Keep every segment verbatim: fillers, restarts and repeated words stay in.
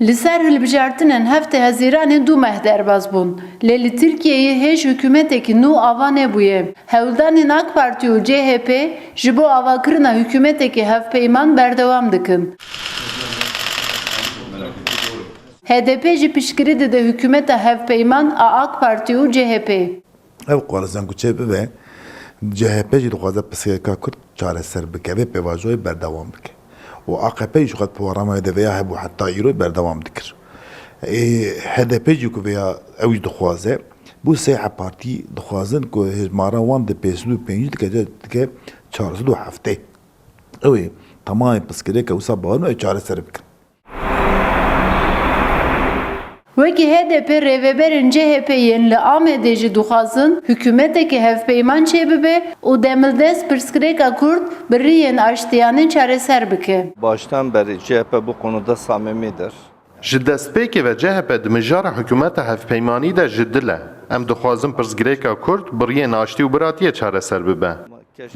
Li ser hilbijartinên heftê Hezîranê du meh derbas bûn. Lê li Tirkiyeyê hêj hikûmetekî nû ava nebûye. Hewldanên AK Partî û C H P ji bo avakirina hikûmetekî hevpeyman berdewam dikin. H D P jî piştgirî dide hikûmeta hevpeyman a AK Partî û C H P. Ev xwarizan ku çêbibe, C H P jî dixwaze pirsgirêka Kurd çareser bike, vê pêvajoyê berdewam bike. Û A K P jî xwe programê de vêya hebû heta îro berdewam dikir. Ê, H D P jî ku vêya ew jî dixwaze, bû sê heb partî dixwazin ku hêjmara wan di pênc sed û pêncî dikeve, dike çar sed û heftê. Ew ê temamê pirsgirêka wisa bawerin û ew çareser bikin. Wekî H D P rêveberên C H P yên li Amedê jî dixwazin hikûmetekî hevpeyman çêbibe û demildest pirsgirêka Kurd bi riyên aştiyanê çareser bike. Baştan beri C H P bu konuda samimidir. Ji destpêkê ve C H P di mijara hikûmeta hevpeymanî de ji dil e. Em dixwazin pirsgirêka Kurd bi riyên aştî û biratiyê çareser bibe.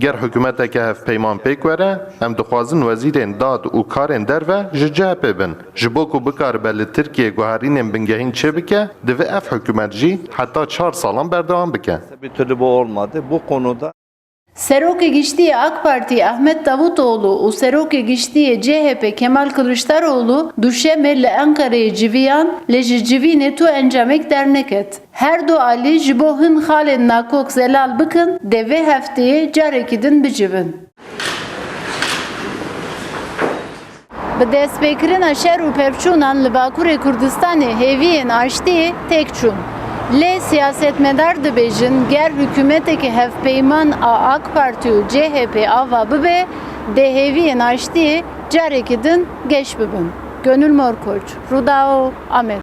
Ger hikûmeteke hevpeyman pêk were, em dixwazin wezîrên dad û karên derve ji C H P bin, ji bo ku bikaribe li Tirkiyê guherînên bingehîn çêbike, divê ev hikûmet jî heta çar salan berdewam bike. Bir türlü bu olmadı. Bu konuda Serokê Giştî yê AK Partî Ahmet Davutoğlu û Serokê Giştî yê C H P Kemal Kılıçdaroğlu Duşemê li Enqereyê civiyan, lê ji civînê tu encamek derneket. Her du alî ji bo hin xalên nakok zelal bikin, dê vê hefteyê carekî din bicivin. Bi destpêkirina şer û pevçûnan li Bakurê Kurdistanê hêviyên aştiyê têk çûn. Lê siyasetmedar dibêjin, ger hikûmetekî hevpeyman a AK Partî û C H P ava bibe, dê hêviyên aştiyê carekî din geş bibin. Gönül Morkoç, Rudao, Amed.